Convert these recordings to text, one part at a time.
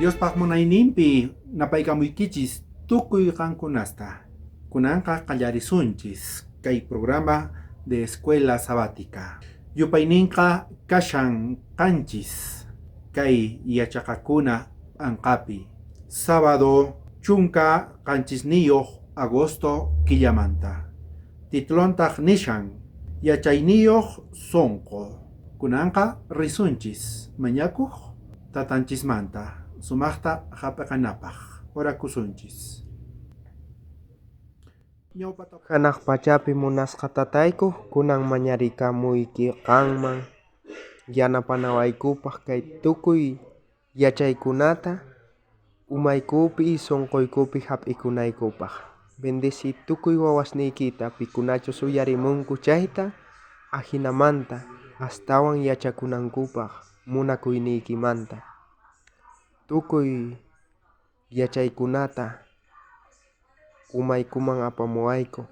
Diospaj munayninpi napaykamuykichis tukuy qankunasta. Kunanqa qallarisunchis kay programa de Escuela Sabática. Yupayninqa kashan 7 kay yachaqakuna p'anqapi. Sábado 17 agosto killamanta. Titulontaq nishan Yachayniyoj sonqo. Kunanqa risunchis mañakuq tatanchismanta sumaqta hap'iqanapaq. Orakusunchis. Janaj pachapi munasqa Tatayku, kunan mañarikamuyki qanman yanapanawaykupaj kay tukuy yachaykunata umaykupi sonqoykupi jap'ikunaykupaj. Bendeci tukuy wawasniykita pikunachus uyarimunku chayta, ajinamanta astawan yachakunankupaj munakuyniykimanta. Tukuy yachaykunata umaykuman apamuwayku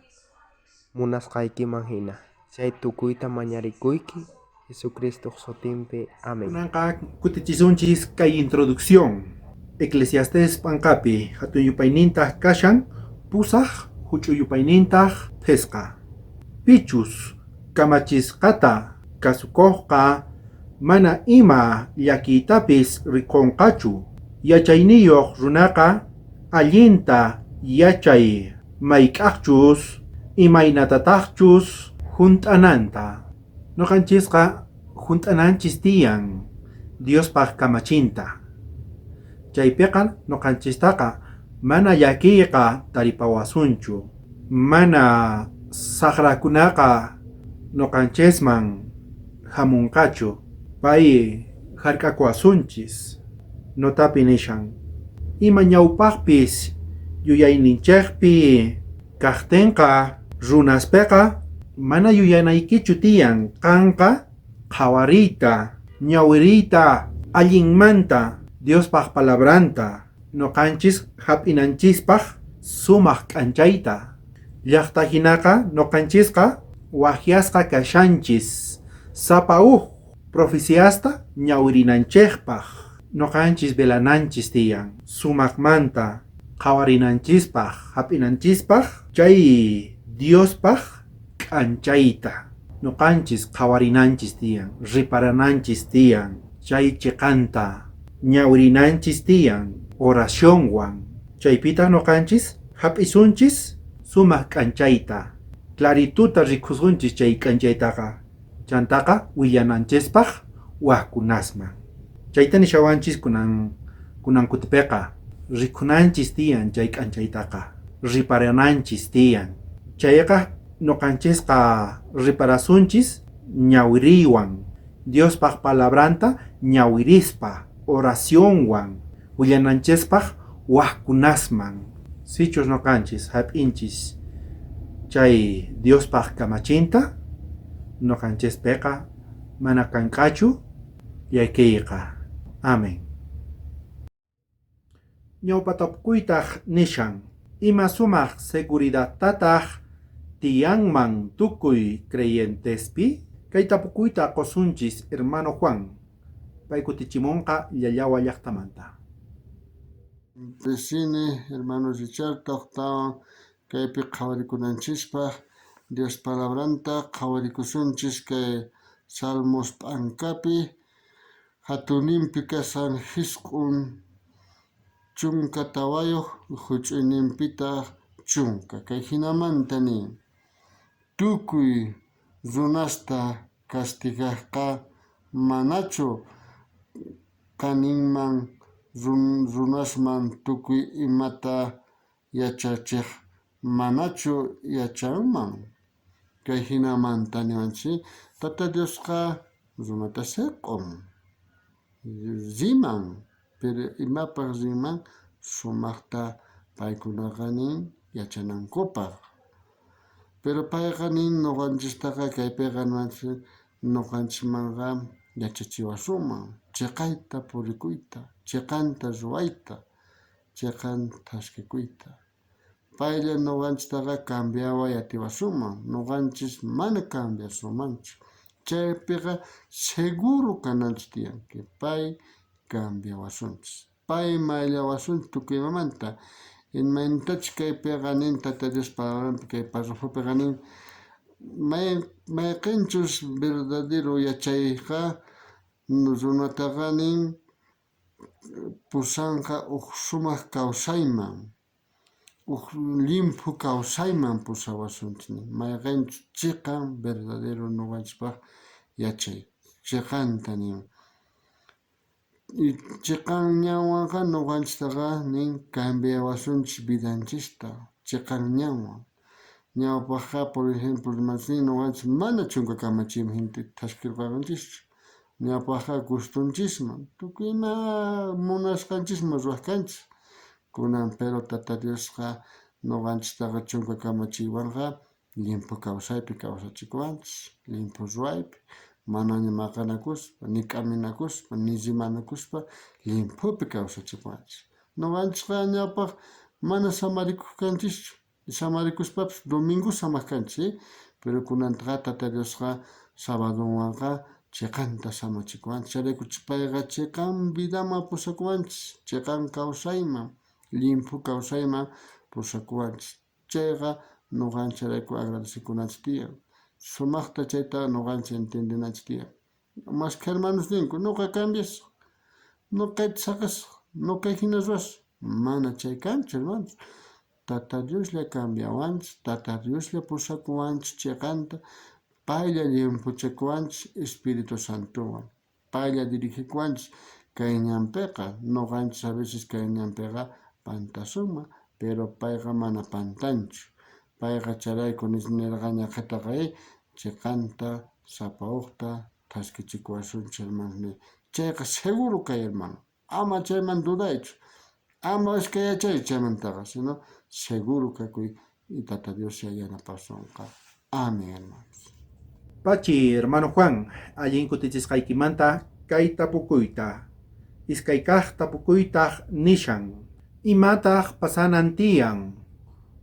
munasqaykiman jina. Chay tukuyta mañarikuyki Jesucristoj sutinpi. Amén. Kunanqa kutichisunchis kay introducción. Eclesiastés p'anqapi hatun yupaynintaq kashan 8, huch'uy yupaynintaq 5. Pichus kamachisqata kasukuqqa mana ima llakiytapis rikunqachu. Yachayniyuq runaqa allinta yachay mayk'aqchus imaynatataqchus junt'ananta. Noqanchisqa junt'ananchis tiyan Diospaq kamachinta. Chaypiqa noqanchistaqa mana llakiyqa taripawasunchu. Mana saqrakunaqa noqanchisman hamunqachu. Pay hark'akuwasunchis. Notapi nishan. Ima ñawpaqpis yuyayninchejpi kaqtinqa runaspeqa mana yuyanaykichu tiyan qanqa qhawariyta, ñawiriyta allinmanta Diospaq palabranta noqanchis hap'inanchispaq sumaq k'anchayta. Llaqta hinaqa noqanchisqa waqyasqa kashanchis sapa uj profeciasta ñawirinanchejpaq. Noqanchis velananchis tiyan sumaqmanta qhawarinanchispaq hap'inanchispaq chay Diospaq k'anchayta. Noqanchis qhawarinanchis tiyan, reparananchis tiyan chay chiqanta ñawirinanchis tiyan oracionwan. Chaypitaq noqanchis hap'isunchis sumaq k'anchayta, clarituta rikusunchis chay k'anchaytaqa. Chantaqa willananchispaq wajkunasman. Chayta nishawanchis kunan kutipiqa rikunanchis tiyan chay k'anchaytaqa, riparananchis tiyan. Chayqa noqanchisqa riparasunchis ñawiriywan, Diospaq palabranta ñawirispa, oracionwan willananchispaq wajkunasman. Sichus noqanchis hap'inchis chay Diospaq kamachinta, noqanchispiqa mana kanqachu llakiyqa. Amén. Ñawpa tapukuytaq nishan, ima sumaq seguridadtataq tiyanman tukuy creyentespi? Kay tapukuyta qusunchis hermano Juan, pay kutichimunqa Llallawa llaqtamanta. Presini, hermano Richard, tojtawan kaypi qhawarikunanchispaj Dios palabranta qhawarikusunchis kay Salmos p'ankapi hatunninpi kashan 94, huch'uyninpitaq 10. Kay jinamanta nin, tukuy runasta castigajqa manachu qaninman runasman tukuy imata yachachej manachu yachanman? Kay jinamanta niwanchik, Tata Diosqa runata seq'on, riman, pero imapaq riman sumaqta paykunaqa nin yachanankupaq. Pero payqa nin noqanchistaqa kaypiqa niwanchik noqanchismanqa yachachiwasunman chiqayta purikuyta, chiqanta ruwayta, chiqan thaskikuyta. Paylla noqanchistaqa cambiaway atiwasunman, noqanchis mana cambiasunmanchu. Chaypiqa seguro kananchis tiyan que pay cambiawasunchis. Pay mayllawasunchej tukuy imamanta. Imaynatachus kaypeqa nin Tata Dios palabranpi kay parrafopeqa nin, mayqenchus verdadero yachayqa runataqa nin pusanqa uj sumaj kawsayman, uj llimphu kawsayman pusawasunchej nin, mayqenchus cheqan verdadero noqanchejpaj yachay, cheqanta nin. Cheqan ñanwanqa noqanchejtaqa nin cambiawasunchej vidanchejta, cheqan ñanwan. Ñawpajqa, por ejemplo, rimanchej noqanchej mana chunka kamachiyman thaskirqanchejchu. Ñawpajqa gustonchisman, tukuy ima munasqanchisman ruwaj kanchej. Kunan pero Tata Diosqa noqanchejtaqa chunka kamachiywanqa llimphu kawsaypi kawsachikuwanchej, llimphu ruwaypi, manaña maqanakuspa, ni k'aminakuspa, ni rimanakuspa, llimphupi kawsachikuwanchej. Noqanchejqa ñawpaj mana samarikoj kanchischu, samarikuspapis domingo samaj kanchej, pero kunantaqa Tata Diosqa sabadonwanqa cheqanta samachikuwanchej, chayrayku payqa cheqan vidaman pusakuwanchej, cheqan kawsayman, llimphu kawsayman pusakuwanchej. Chayqa noqanchejrayku agradecekunanchej tiyan. Sumajta chayta noqanchej entiendenanchej tiyan. Mashkha hermanos ninku, noqa cambiasaj, noqayta saqesaj, noqa jina ruwasaj. Mana chay kanchu, hermanos. Tata Dioslla cambiawanchej, Tata Dioslla pusakuwanchej cheqanta, paylla llimphuchakuwanchej Espíritu Santowan. Paylla dirigikuwanchej kay ñanpeqa, noqanchej a veces kay ñanpeqa pantasunman, pero payqa mana pantanchu. Payqa chayrayku nerqa ñaqhetaqa cheqanta sapa ujta thaskichikuwasunchej, hermanos. Chayqa seguro kay, hermano. Ama chayman dudaychu. Ama iskayachaychu chaymantaqa, sino seguro kakuy y Tata Dios yanapasonqa. Amén, hermanos. Pachi, hermano Juan, allin kutichisqaykimanta kay tapukuyta. Iskay kaj tapukuytaj nishan. Imataj pasanan tiyan?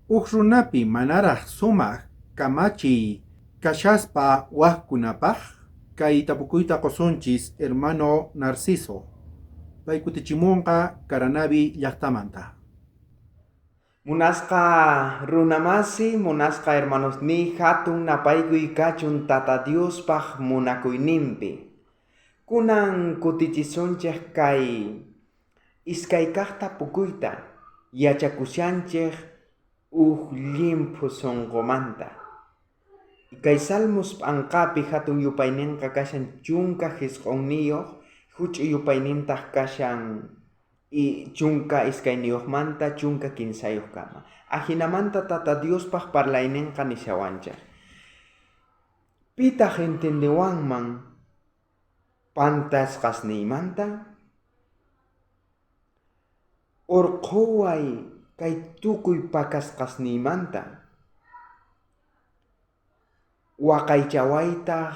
Uj runapi manaraj sumaj kamachiy kashaspa wajkunapaj? Kay tapukuyta qosunchis hermano Narciso. Pay kutichimunqa Caranavi llajtamanta. Munasqa runamasi, munasqa hermanosniy, hatun napaykuy kachun Tata Diospaj munakuyninpi. Kunan kutichisunchej kay iskay kaj tapukuyta yachakushanchej uj llimphu sonqomanta. Kay Salmos p'anqapi hatun yupayninqa kashan 19, huch'uy yupaynintaq kashan 12manta 13kama. Ajinamanta Tata Diospaj parlayninqa nishawanchej. Pitaq entendewanman pantasqasniymanta? Urqhuway kay tukuy pakasqasniymanta. Waqaychawaytaj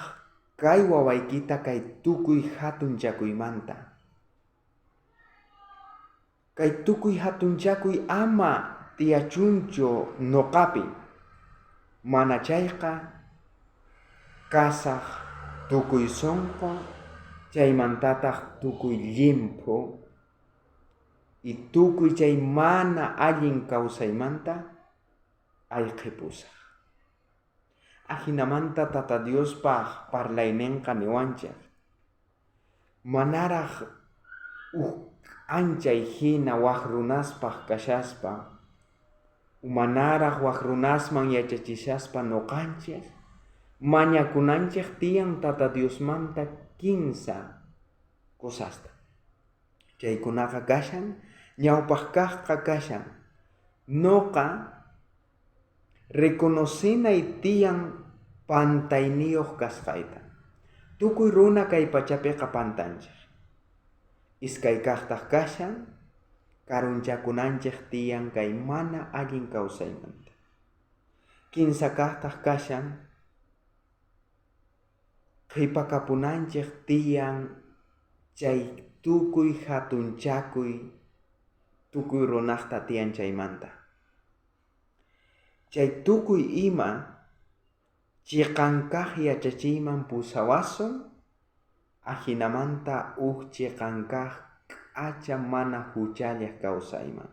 kay wawaykita kay tukuy hatunchakuymanta. Kay tukuy hatunchakuy ama tiyachunchu noqapi, mana chayqa kasaj tukuy sonqo, chaymantataq tukuy llimphu y tukuy chay mana allin kawsaymanta ayqhipusaj. Ajinamanta Tata Diospaj parlayninqa niwanchej. Manaraj uj k'anchay hina waj runaspaj kashaspa, manaraj waj runasman yachachishaspa noqanchej, mañakunanchej tiyan Tata Diosmanta kinsa cosasta. Chaykunaqa kashan, ñawpaj kajqa kashan, noqa reconocenay tiyan pantayniyoj kasqayta. Tukuy runa kay pachapiqa pantanchej. Iskay kajtaj kashan, karunchakunanchej tiyan kay mana allin kawsaymanta. Kinsa kajtaj kashan, qhipakapunanchej tiyan chay tukuy hatunchakuy tukuy runajta tiyan chaymanta. Chay tukuy ima chiqan kaj yachachiyman pusawasun, ajinamanta uj chiqan kaj k'acha mana juchallej kawsayman.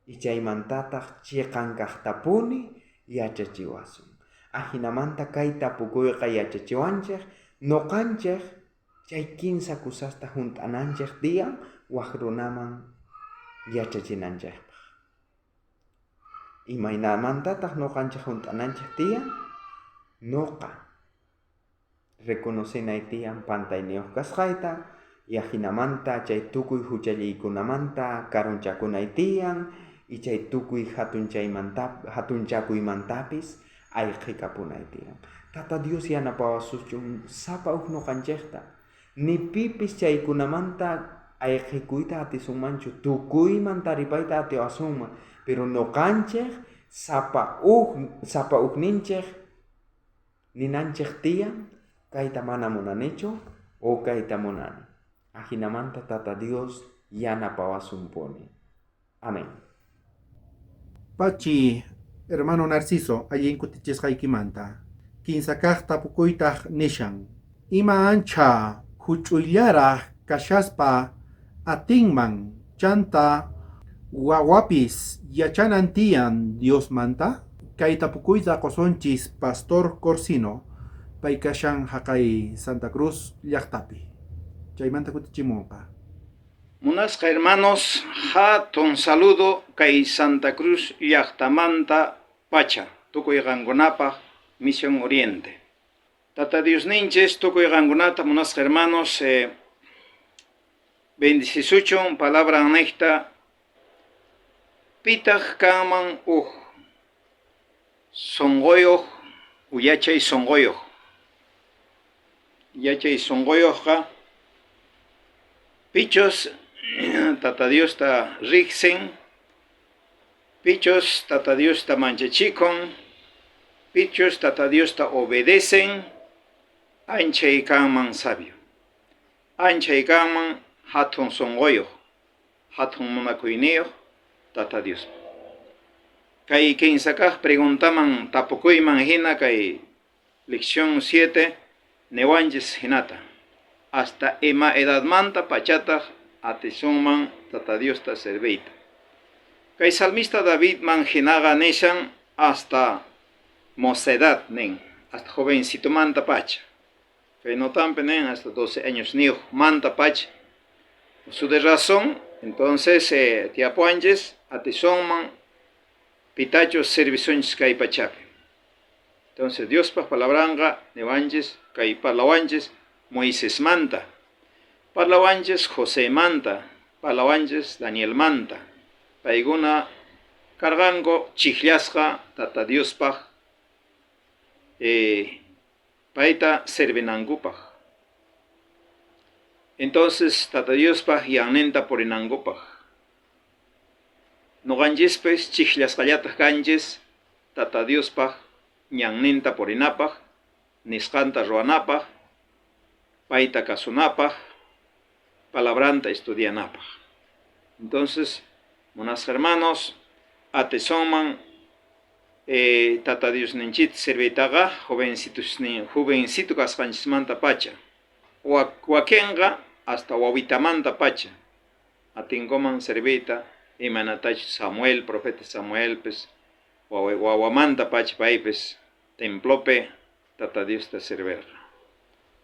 Y chaymantataj cheqan kajtapuni yachachiwasun. Ajinamanta kay tapukoyqa yachachiwanchej noqanchej chay kinsa kusasta junt'ananchej tiyan waj runaman yachachinanchejpaj. Imaynamantataj noqanchej junt'ananchej tiyan? Noqa reconocenay tiyan pantayniyoj kasqayta y ajinamanta chay tukuy juchalliykunamanta karunchakunay tiyan y chay tukuy jatunchakuymantapis ayqhikapunay tiyan. Tata Dios yanapawasuchun sapa uj noqanchejta. Ni pipis chaykunamanta ayqhikuyta atisunmanchu, tukuyman taripayta atiwasunman, pero noqanchej sapa ujninchej ninanchej tiyan kayta mana munanichu o kayta munani. Ajinamanta Tata Dios yanapawasumpuni. Amén. Pachi, hermano Narciso, allin kutichisqaykimanta. Kinsa kaj tapukuytaj nishan. Ima ancha huch'uyllaraj kashaspa atinman chanta wawapis yachanan tiyan Diosmanta? Kay tapukuyta qosunchis Pastor Corsino, pay kashan haqay Santa Cruz llaqtapi. Chaymanta kutichimunqa. Munasqa hermanos, hatun saludo kay Santa Cruz llaqtamanta pacha, tukuy qankunapaj Misión Oriente. Tata Diosninchis, tukuy qankunata, munasqa hermanos, bendicisuchun palabra nejta, pitaq kanman uj sonqoyoj u yachay sonqoyoj. Yachay sonqoyojqa pichos Tata Diosta riqsin, pichos Tata Diosta manchachikun, pichos Tata Diosta obedecen, anchay kanman sabio. Anchay kanman hatun sonqoyoj, hatun munakuyniyoj Tata Dios. Kay kinsa kaj preguntaman tapukuyman hina kay lección 7 newanchis hinata. Hasta ima edadmanta pachataj atisunman Tata Diosta serviyta. Kay salmista David man hinaqa nishan hasta mocedad nin, hasta jovencito manta pacha. Kay notampe nin hasta 12 años niyuj manta pacha. Uso de razón, entonces tiapuanchis atisunman pitachos servisunchis kay pachapi. Entonces Diospaj palabranqa niwanchis kay parlawanchis Moisesmanta, parlawanchis Josemanta, parlawanchis Danielmanta. Paykuna karqanku chijllasqa Tata Diospaj payta servinankupaj. Entonces Tata Diospaj yanninta purinankupaj. Noqanchispis chijllasqallataj kanchis Tata Diospaj ñanninta purinapaj, nisqanta ruwanapaj, payta kasunapaj, palabranta estudianapaj. Entonces, munasqa hermanos, atisunman Tata Diosninchita serviytaqa jovencito kasqanchismanta pacha. Wakinqa hasta wawitamanta pacha atinkuman serviyta imaynatachus Samuel, profeta Samuelpis, wawamanta pacha paypis templopi Tata Diosta servirqa.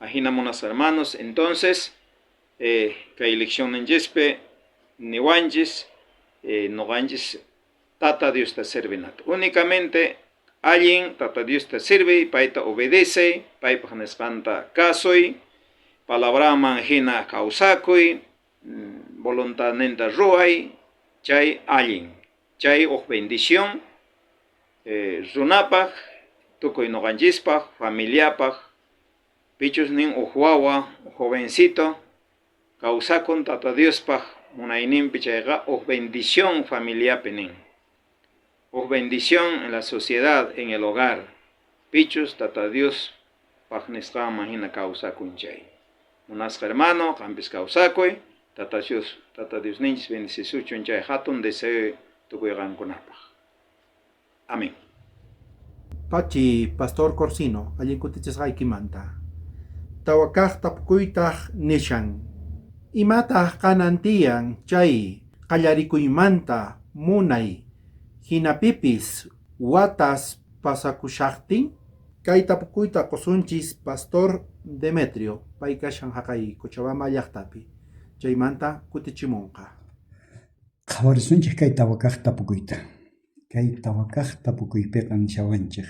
Ajina munasqa hermanos, entonces kay leccionninchispi niwanchis noqanchis Tata Diosta servinata. Únicamente allin Tata Diosta sirviy, payta obedecey, paypaj nisqanta kasuy, palabraman hina kawsakuy, voluntadninta ruway, chay allin. Chay uj bendición runapaj, tukuy noqanchispaj, familiapaj, pichus nin uj wawa, jovencito, kawsakun Tata Diospaj munayninpi chayqa uj bendición familiapi nin. Uj bendición en la sociedad, en el hogar. Pichus Tata Dios paj nisqanman hina kawsakun chay. Munasqa hermano, qampis kawsakuy, Tata Dios, Tata Diosninchis bendicisuchun chay hatun deseo tukuy qankunapaj. Amén. Pachi, Pastor Corsino, allin kutichisqaykimanta. Tawa kaj tapukuytaj nishan. Imataj kanan tiyan chay qallarikuymanta munay jinapipis watas pasakushajtin? Kay tapukuyta qosunchis Pastor Demetrio, pay kashan jaqay Cochabamba llaqtapi. Chaymanta kutichimunqa. Qhawarisunchej kay 4 kaj tapukuyta. Kay 4 kaj tapukuypiqa nishawanchej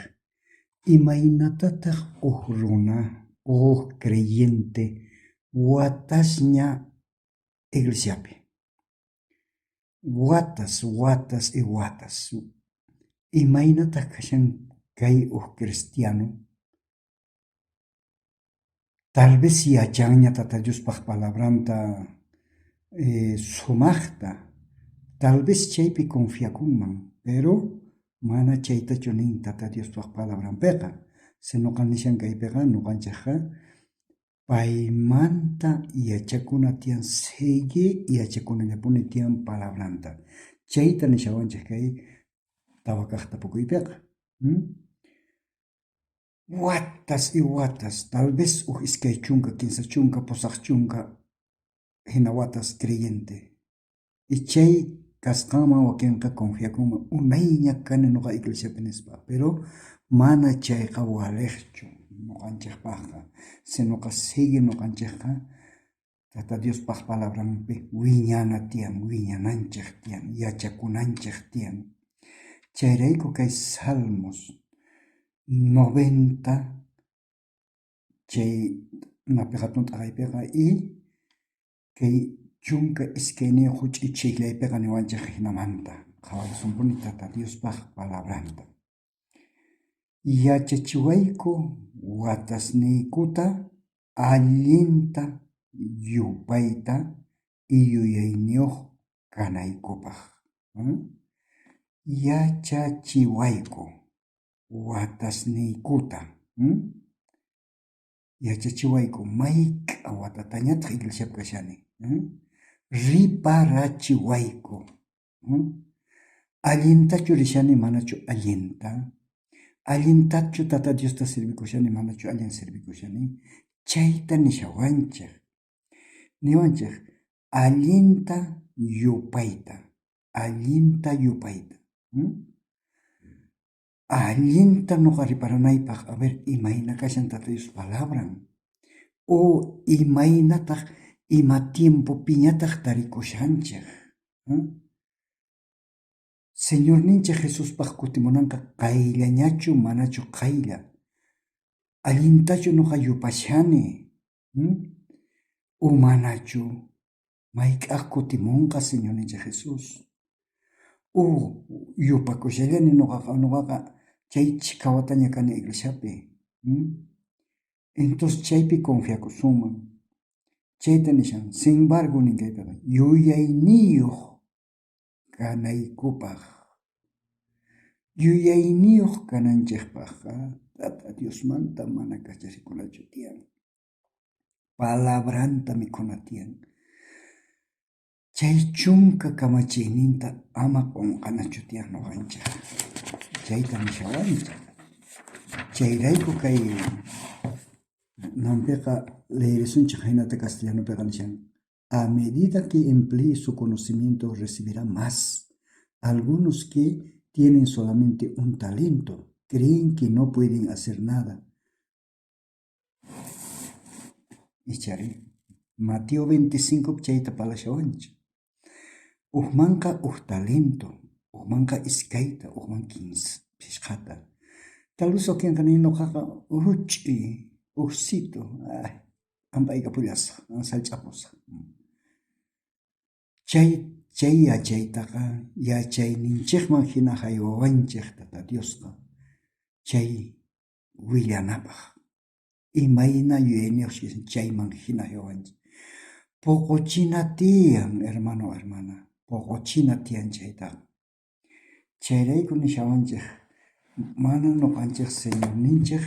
imaynatataj uj runa, uj creyente watasña iglesiapi. Watas, watas y watas. Imaynataj kashan kay uj cristiano? Tal vez yachanña Tata Diospaj palabranta sumajta, tal vez chaypi confiakunman, pero mana chaytachu nin Tata Diospaj palabranpiqa. Sinoqa nishan kaypiqa ñuqanchejqa paymanta yachakuna tiyan, sigue yachakunallapuni tiyan palabranta. Chayta nishawanchej kay 4 kaj tapukuypiqa. Watas y watas, tal vez uj 20, 30, 80 jina watas creyente. Y chay kasqanman wakinqa confiakunman unayña kani nuqa iglesiapi nispa, pero mana chayqa walejchu ñuqanchejpajqa, sinoqa sigue ñuqanchejqa Tata Diospaj palabranpi wiñana tiyan, wiñananchej tiyan, yachakunanchej tiyan. Chayrayku kay Salmos 90 chay napi jatun t'aqaypiqa y kay 12 juch'uy chijllaypiqa niwanchej jinamanta qhawarisunpuni Tata Diospaj palabranta. Yachachiwayku watasniykuta allinta yupayta y yuyayniyoj kanaykupaj. Yachachiwayku watasniykuta. Yachachiwayku mayk'a watatañataq iglesiapi kashani. Riparachiwayku. Allintachu rishani manachu allinta. Allintachu Tata Diosta servikushani manachu allin servikushani. Chayta nishawanchej. Niwanchej allinta yupayta, allinta yupayta. Allinta nuqa riparanaypaj, a ver, imayna kashan Tata Dios palabran. O imaynataj ima tiempopiñataj tarikushanchej. Señorninchej Jesuspaj kutimunanqa qayllañachu manachu qaylla. Allintachu nuqa yupashani. O manachu mayk'aj kutimunqa Señorninchej Jesús. O yupakushallani nuqaqa chay chhika wataña kani iglesiapi. Entonces chaypi confiakusunman. Chayta nishan, sin embargo nin kaypiqa yuyayniyuq kanaykupaj. Yuyayniyuq kananchejpajqa Tata Diosmanta mana kacharikunachu tiyan. Palabranta mikhuna tiyan. Chay 10 kamachiyninta ama qunqanachu tiyan ñuqanchej. Chayta nishawanchej. Chayrayku kay nampiqa leerisunchej jinata castellanopiqa nishan. A medida que emplee su conocimiento recibirá más. Algunos que tienen solamente un talento creen que no pueden hacer nada. Ichari, Mateo 25 chayta palashawanchej. Ujmanqa uj talento, ujmanqa iskayta, ujman 15 phishqata. Tal vez wakinqa nin nuqaqa huch'uy, ujsito, ampaykapullasaj, sallch'apusaj. Chay yachaytaqa yachayninchejman hina haywawanchej Tata Diosqa chay willanapaj. Imayna yuyayniyuq chayman hina haywawanchej. Poqochina tiyan, hermano, hermana. Poqochina tiyan chaytaqa. Chayrayku nishawanchej mana ñuqanchej Señorninchej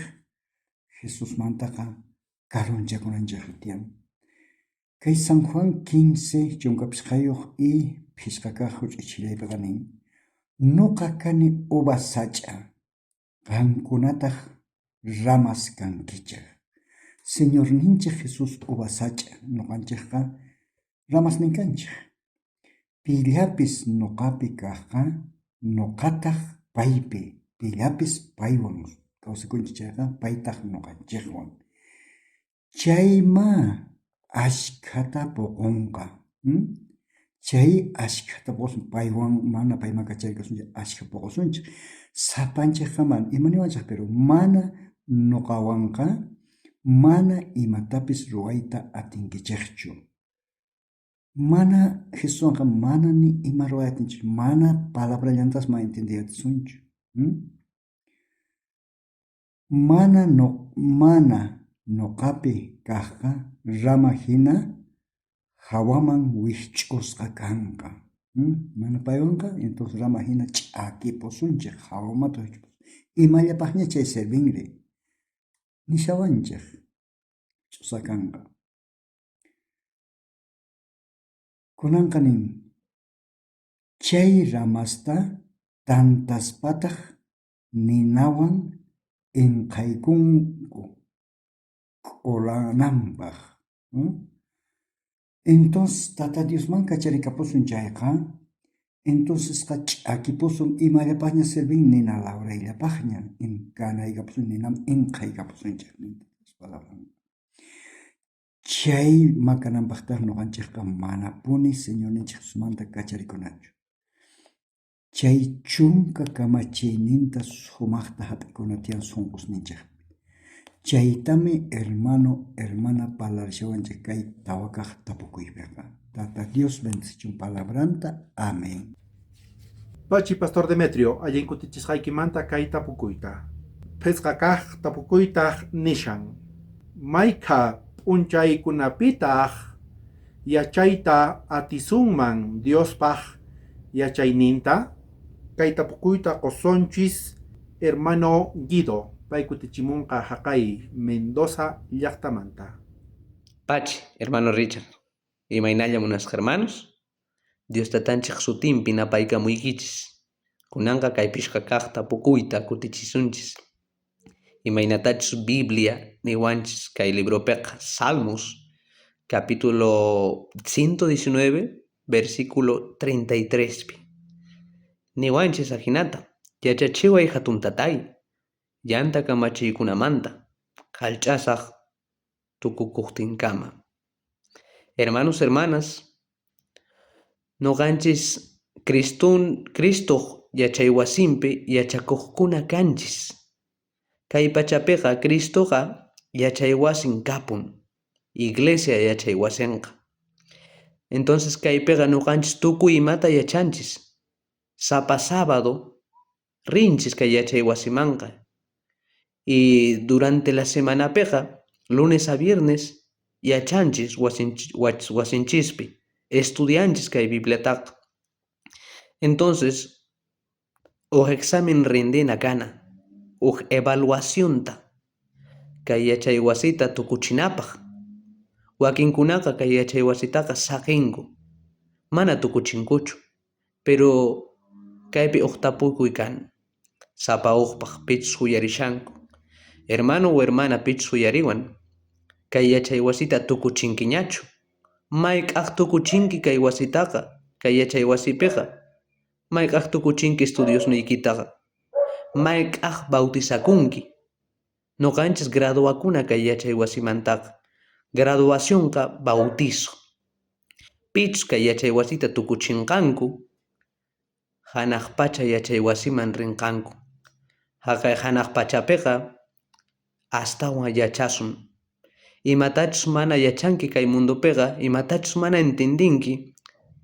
Jesusmantaqa karunchakunanchej tiyan. Kay San Juan 15 15 y 5 kaj huch'uy nin. Nuqa kani uva sach'a, qankunataj ramas kankichej. Señorninchej Jesús uva sach'a, ñuqanchejqa Ramasnin kanchej. Pillapis noqapi kajqa, noqataj paypi. Pillapis paywan kawsakunchej chayqa, paytaj noqanchejwan. Chaymá ashkhata poqonqa. Chay ashkhata poqosun, paywan mana payman kacharikasunchej, ashkha poqosunchej. Sapanchejqa mana, ima niwanchej, pero mana noqawanqa mana imatapis ruwayta atinkichejchu. Mana Jesuswanqa mana ni ima ruway atinchej, mana palabrallantas mana entiendey atisunchu. Mana no, mana noqapi kajqa rama hina hawaman wijch'usqa kanqa. Mana paywanqa, entonces rama hina ch'akipusunchej, hawamata wijch'upusun. Imallapajña chay servinri? Nishawanchej, ch'usa kanqa. Kunanqa nin, chay ramasta tantaspataj ninawan enqhaykunku q'olananpaj. Entonces Tata Diosman kacharikapusun chayqa, entoncesqa ch'akipusun imallapajña servin nina lawrayllapajña, kanaykapusun ninam enqhaykapusunchej. Chay makananpajtaj noqanchejqa manapuni Señorninchej Jesusmanta kacharikunachu. Chay chunka kamachiyninta sumajta jap'ikuna tiyan sonqosninchejpi. Chaytami hermano, hermana parlarishawanchej kay tawakaj tapukuypeqa. Tata Dios bendecichun palabranta. Amén. Pachi Pastor Demetrio, allin kutichisqaykimanta kay tapukuyta. Phisqa kaj tapukuytaj nishan. Maykha p'unchaykunapitaj yachayta atisunman Diospaj yachayninta? Kay tapukuyta qosonchis hermano Guido, pay kutichimunqa haqay Mendoza llaqtamanta. Pachi, hermano Richard, imaynalla munasqa hermanos? Dios tatanchej sutinpi napaykamuykichis. Kunanqa kay pishqa kaj tapukuyta kutichisunchis. Imaynatachus Biblia niwanchis kay libropeqa Salmos, capítulo 119, versículo 33 pi. Niwanchis ajinata, yachachiway hatun tatay, llanta kamachiykunamanta, jallch'asaj tukukuqtinkama. Hermanos, hermanas, noqanchis Cristoq yachaywasinpi yachakuqkuna kanchis. Kay pachapiqa Cristoqa yachaywasin kapun, iglesia yachaywasinqa. Entonces kaypiqa noqanchis tukuy imata yachanchis. Sapa sábado rinchis kay yachaywasimanqa. Y durante la semanapiqa, lunes a viernes, yachanchis wasinchispi, estudianchis kay Bibliataqa. Entonces, uj examen rindina kana, uj evaluacionta kay yachaywasita tukuchinapaj. Wakinkunaqa kay yachaywasitaqa saqinku, mana tukuchinkuchu. Pero kaypi uj tapukuy kan, sapa ujpaj pichus uyarishanku. Hermano o hermana pichus uyariwan, kay yachaywasita tukuchinkiñachu? Mayk'aj tukuchinki kay wasitaqa, kay yachaywasipiqa? Mayk'aj tukuchinki estudiosniykitaqa? Mayk'aj bautizakunki? Noqanchis graduakuna kay yachaywasimantaqa. Graduacionqa bautizo. Pichus kay yachaywasita tukuchinqanku, hanaq pacha yachaywasiman rinqanku. Haqay hanaq pachapiqa astawan yachasun. Imatachus mana yachanki kay mundopiqa, imatachus mana entendinki,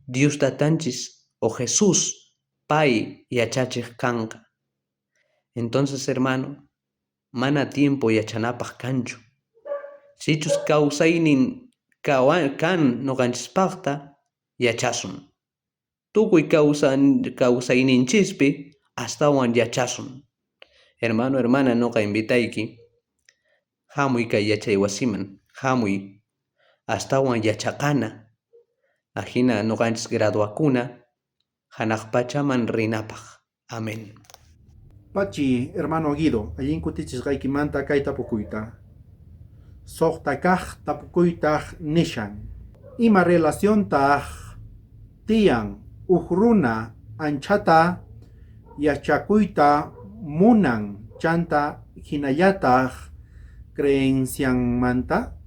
Dios tatanchis o Jesús pay yachachej kanqa. Entonces, hermano, mana tiempo yachanapaj kanchu. Sichus kawsaynin kan noqanchispaqta yachasun. Tukuy kawsayninchispi astawan yachasun. Hermano, hermana, noqa invitayki, hamuy kay yachaywasiman, hamuy astawan yachaqana. Ajina noqanchis graduakuna hanaq pachaman rinapaj. Amén. Pachi, hermano Guido, allin kutichisqaykimanta kay tapukuyta. Suqta kaj tapukuytaj nishan. Ima relaciontaj tiyan uj runa anchata yachakuyta munan chanta hinallataj creencianmanta?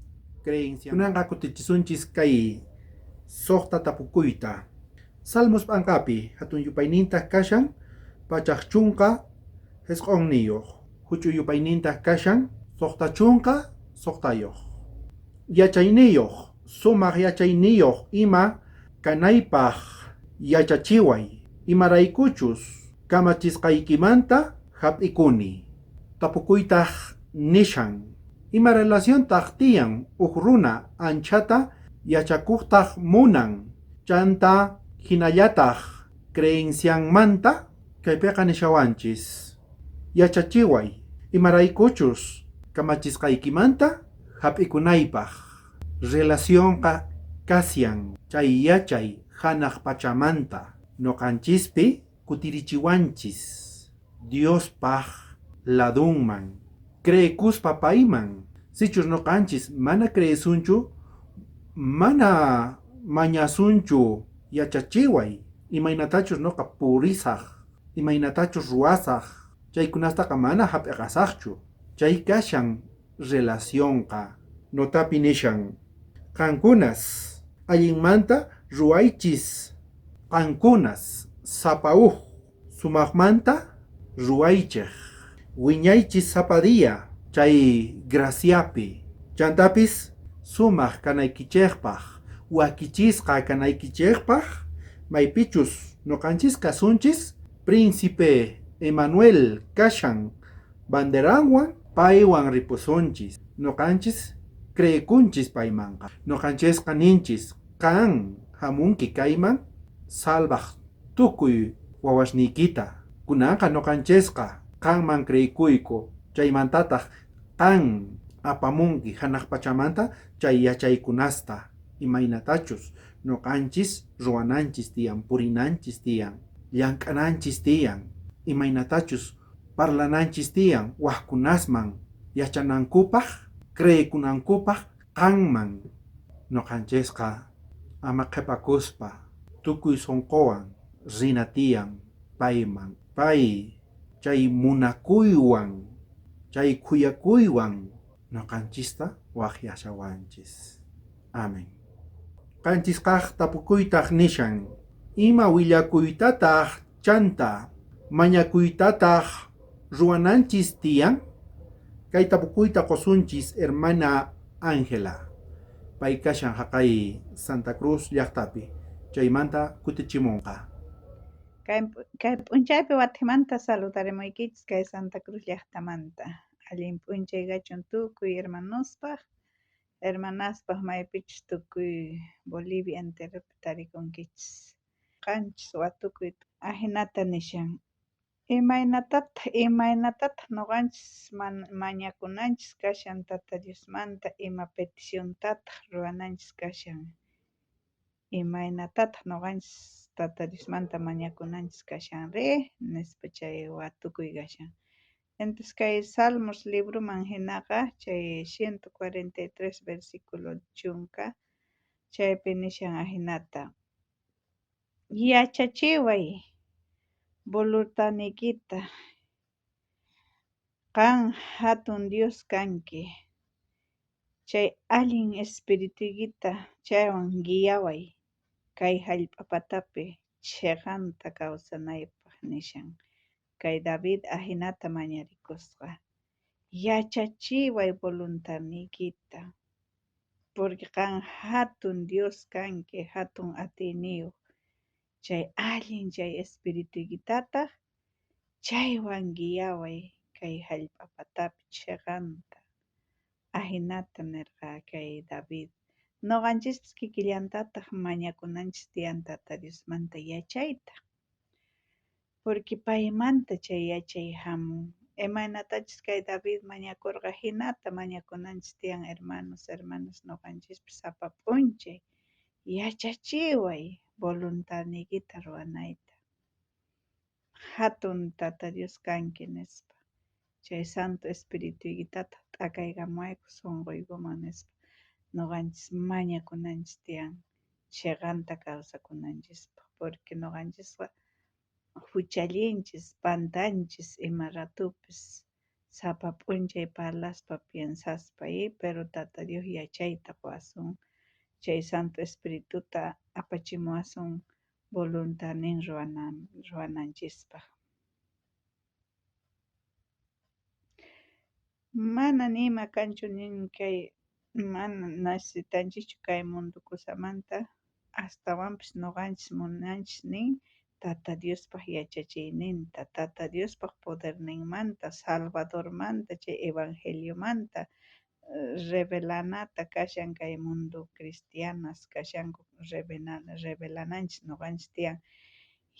Kunanqa kutichisunchis kay suqta tapukuyta. Salmos p'anqapi hatun yupaynintaj kashan 119, huch'uy yupaynintaj kashan 66. Yachayniyuq, sumaq yachayniyuq ima kanaypaq yachachiway, imaraykuchus kamachisqaykimanta hap'ikuni. Tapukuytaj nishan. Ima relaciontaj tiyan uj runa anchata yachakuqtaj munan chanta hinallataj creencianmanta? Kaypiqa nishawanchis. Yachachiway, imaraykuchus kamachisqaykimanta hap'ikunaypaq. Relacionqa kashan chay yachay hanaq pachamanta noqanchispi kutirichiwanchis Diospaj ladunman, creekuspa payman. Sichus noqanchis mana creesunchu, mana mañasunchu yachachiway, imaynatachus noqa purisaj, imaynatachus ruwasaj, chaykunastaqa mana hap'iqasajchu. Chay kashan relacionqa. Notapi nishan. Qankunas allinmanta ruwaychis, qankunas sapa uj sumaqmanta ruwaychej, wiñaychis sapa día chay graciapi, chantapis sumaq kanaykichejpaj, wakichisqa kanaykichejpaj, maypichus noqanchis kasunchis Príncipe Emanuel kashan banderanwan paywan ripusunchis, noqanchis creekunchis paymanqa, noqanchisqa ninchis qan hamunki kayman salvaj tukuy wawasniykita, kunanqa noqanchisqa qanman creekuyku, chaymantataq qan apamunki hanaq pachamanta chay yachaykunasta, imaynatachus noqanchis ruwananchis tiyan, purinanchis tiyan, llank'ananchis tiyan, imaynatachus parlananchis tiyan wajkunasman yachanankupaj, creekunankupaj qanman. Noqanchisqa ama qhepakuspa tukuy sonqowan rina tiyan payman, pay chay munakuywan, chay khuyakuywan noqanchista waqyashawanchis. Amén. Qanchis kaq tapukuytaj nishan. Ima willakuytataj chanta mañakuytataj ruwananchis tiyan? Kay tapukuyta qusunchis hermana Ángela. Pay kashan haqay Santa Cruz llaqtapi. Chaymanta kutichimunqa. Kay p'unchaypi watimanta saludaremuykichis kay Santa Cruz llaqtamanta. Allin p'unchay kachun tukuy hermanospaj, hermanaspaj maypichus tukuy Bolivia enteropi tarikunkichis. Qanchis watukuy ajinata nishan. Imaynatataq noqanchis mañakunanchis kashan Tata Diosmanta, ima peticiontataq ruwananchis kashan? Imaynatataq noqanchis Tata Diosmanta mañakunanchis kashan ri? Nispa chay watukuy kashan. Entonces kay Salmos libroman hinaqa chay 143 versículo 10 chaypi nishan ajinata. Yachachiway voluntadniykita, qan hatun Dios kanki, chay allin espirituykita chaywan guiaway kay hallp'a patapi chiqanta kawsanaypaq nishan. Kay David ajinata mañarikusqa. Yachachiway voluntadniykita, porque qan hatun Dios kanki, hatun atiyniyuq, chay allin chay espirituykitataj chaywan guiaway kay hallp'a patapi chiqanta. Ajinata nirqa kay David. Noqanchispis kikillantataq mañakunanchis tiyan Tata Diosmanta yachayta, porque paymanta chay yachay hamun. Imaynatachus kay David mañakurqa hinata mañakunanchis tiyan hermanos, hermanas, noqanchispis sapa p'unchay yachachiway voluntadniykita ruwanayta. Hatun Tata Dios kanki nispa. Chay Santo Espirituykitataj t'akaykamuwayku sunquykuman nispa. Noqanchis mañakunanchis tiyan cheqanta kawsakunanchispaj, porque noqanchisqa juchallinchis, pantanchis ima ratupis sapa p'unchay parlaspa piensaspa, pero Tata Dios yachayta qowasun, chay Santo Espirituta apachimuwasun voluntadnin ruwananchispaj. Mana ni ima kanchu nin kay mana necesitanchischu kay mundo cosamanta, astawanpis noqanchis munanchis nin Tata Diospaj yachachiyninta, Tata Diospaj poderninmanta, Salvadormanta, chay evangeliomanta revelanata kashan kay mundo cristianas kashanku revelananchis noqanchis tiyan,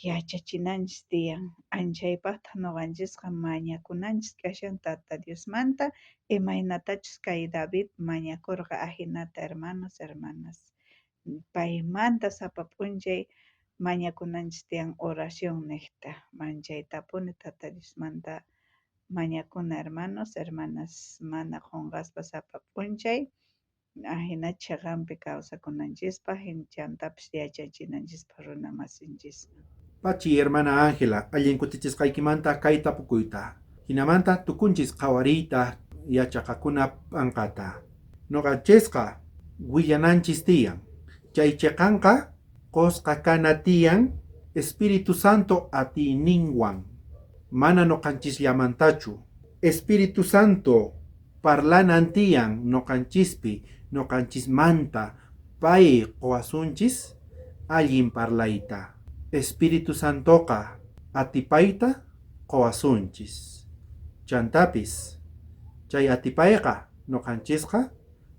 yachachinanchis tiyan. Anchaypajtaj noqanchisqa mañakunanchis kashan Tata Diosmanta, imaynatachus kay David mañakorqa ajinata, hermanos, hermanas. Paymanta sapa p'unchay mañakunanchis tiyan oración nejta, manchaytapuni Tata Diosmanta mañakuna, hermanos, hermanas, mana qonqaspa sapa p'unchay ajina cheqanpi kawsakunanchispaj, chantapis yachachinanchispaj runa masinchisman. Pachi, hermana Ángela, allin kutichisqaykimanta kay tapukuyta. Jinamanta tukunchis qhawariyta yachaqakuna p'anqata. Noqanchisqa willananchis tiyan. Chay cheqanqa qosqa kana tiyan Espíritu Santo atiyninwan. Mana noqanchisllamantachu. Espíritu Santo parlanan tiyan noqanchispi, noqanchismanta pay qowasunchis allin parlayta. Espíritu Santoqa atipayta qowasunchis. Chantapis chay atipayqa noqanchisqa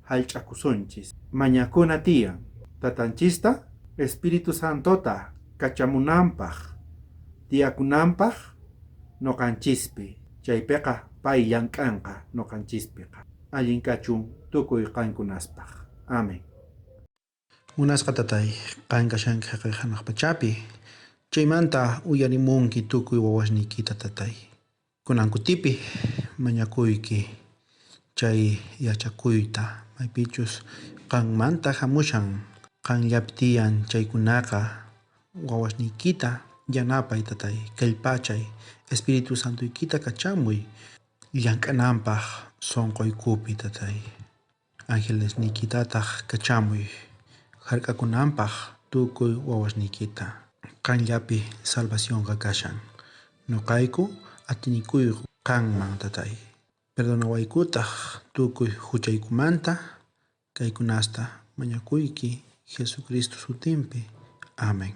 jallch'akusunchis. Mañakuna tiyan Tatanchista Espíritu Santota kachamunanpaj, tiyakunanpaj noqanchispi. Chaypiqa pay llank'anqa noqanchispiqa. Allin kachun tukuy qankunaspaj. Amén. Munasqa Tatay, qan kashanki jaqay janaj pachapi. Chaymanta uyarimunki tukuy wawasniykita, Tatay. Kunan kutipi mañakuyki chay yachakuyta, maypichus qanmanta jamushan, qanllapi tiyan chaykunaqa wawasniykita yanapay, Tatay, kallpachay, Espíritu Santoykita kachamuy llank'ananpaj sonqoykupi, Tatay. Angelesniykitataj kachamuy jark'akunanpaj tukuy wawasniykita. Qanllapi salvacionqa kashan. Noqayku atinikuyku qanman, Tatay. Perdonawaykutaj tukuy juchaykumanta, kaykunasta mañakuyki Jesucristo sutinpi. Amén.